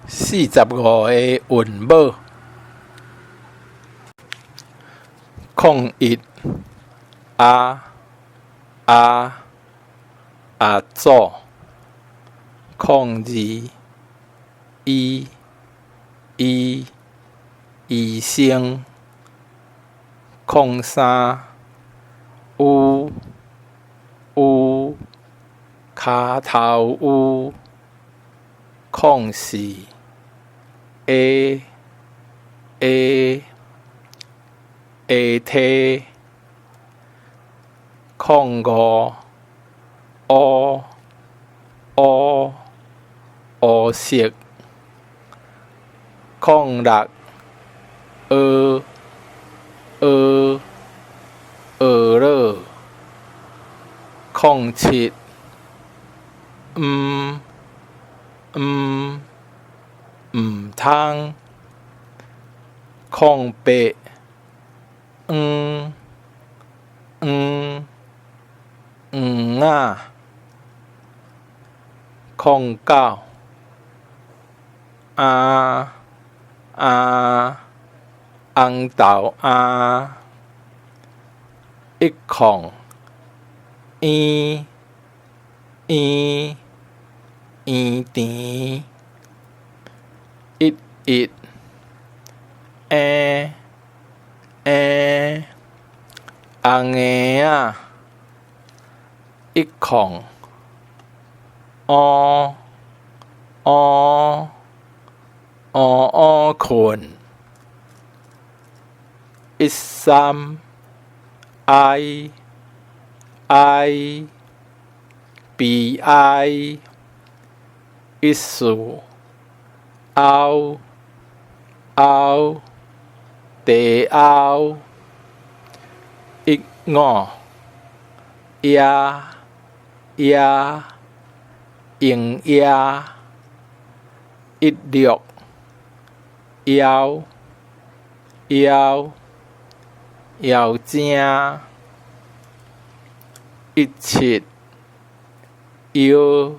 45個韻母，01阿阿阿祖，02醫醫醫生，03有有跤頭趺，04下下下梯，05烏烏烏色，06學學學樂，07毋毋毋通，08黃黃黃仔，09阿阿紅豆餡，10圓圓圓甜，11嬰嬰紅嬰仔，10烏烏烏烏睏，13哀哀悲哀，14歐歐茶甌，15野野用野，16枵枵枵精，17藥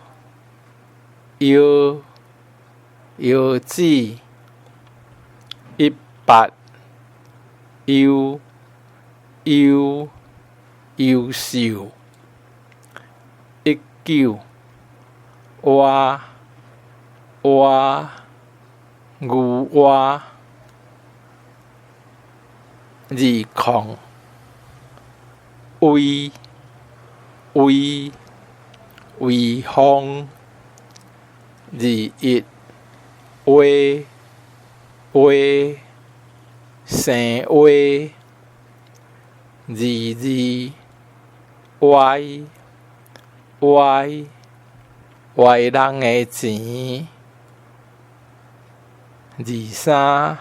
藥藥子，18優優優秀，19倚倚牛倚，20威威威風，21畫畫生畫，22歪歪歪人的錢，23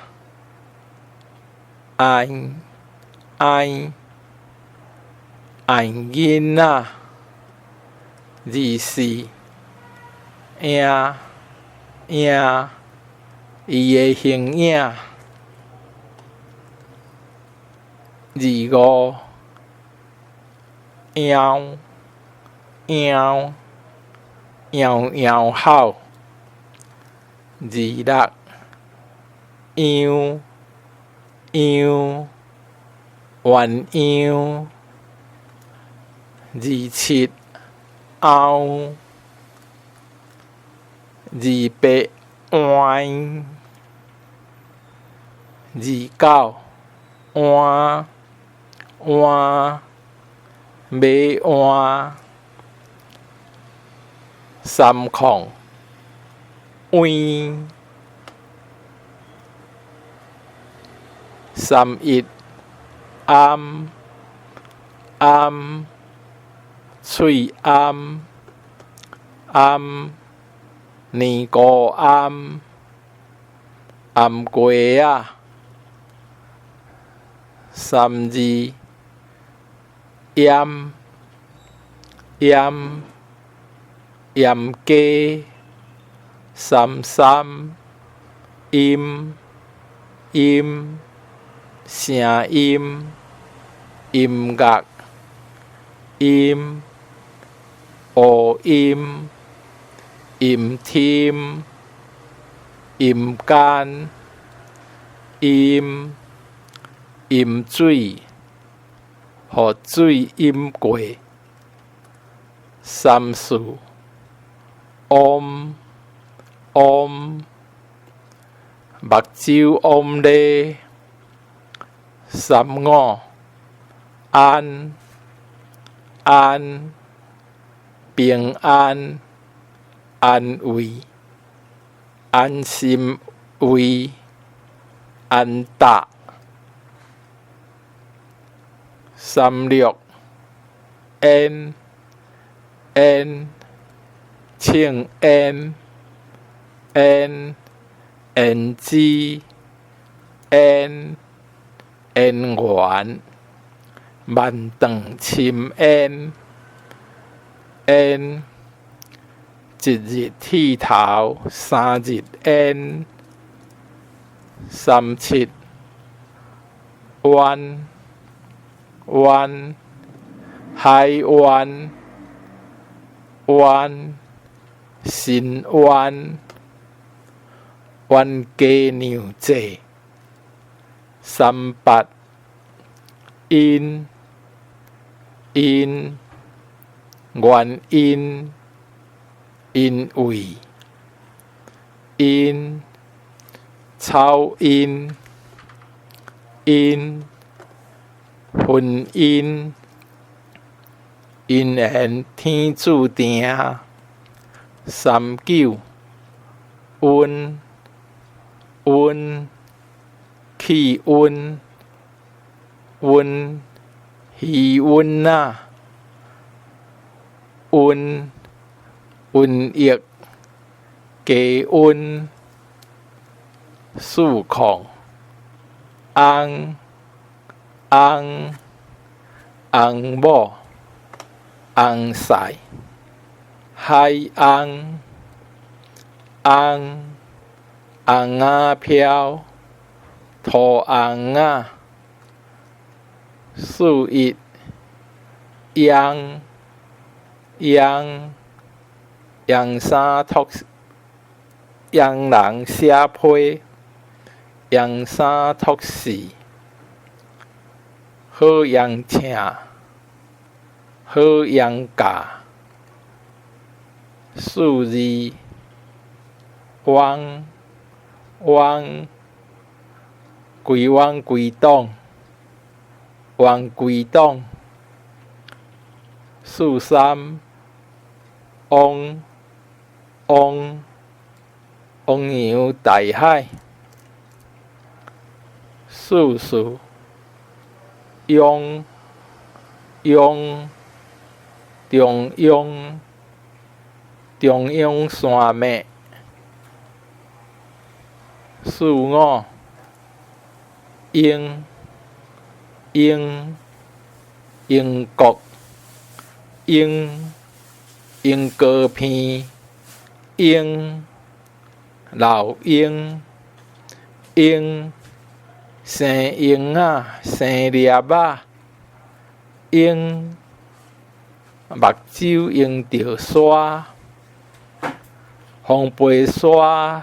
愛愛愛囡仔，24影影伊的形影，25枵枵枵枵吼，26樣樣鴛鴦，27後，28歪，29換換馬換，30歪，31頷頷喙頷頷年菇頷，頷雞仔，32閹閹閹雞，33音音聲音音樂音烏音陰天。陰間，陰，飲水，予水飲過，三四，嗡，嗡，目睭嗡咧，三五，安，安，平安，安慰，安心慰，安搭，三六，煙，煙，請煙，煙，胭脂，煙，煙員，萬丈深淵，煙，一日剃頭三日煙，三七，灣，灣，海灣，灣，深灣，冤家娘債，三八，因，因，原因，因為，因，草因，因，婚姻，姻緣天注定，三九，溫，溫，氣溫，溫，魚塭仔，溫，瘟疫，低溫，四空，翁，翁，翁某，翁婿，海翁，翁，翁仔飄，塗尪仔，四一，秧，秧，洋衫託，洋人寫批，洋衫託四，好用請，好用教，四二，汪，汪，規汪規黨，汪規黨，四三，汪，汪，汪洋大海，四四，央，央，中央，中央山脈，四五，英，英，英國，英，英國片，英，老鷹，鷹，生嬰仔，生粒仔，鷹，目睭用著沙，風飛沙，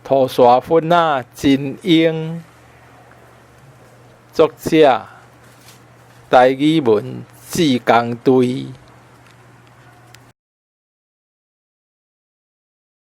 塗沙粉仔真英。作者，台語文志工隊。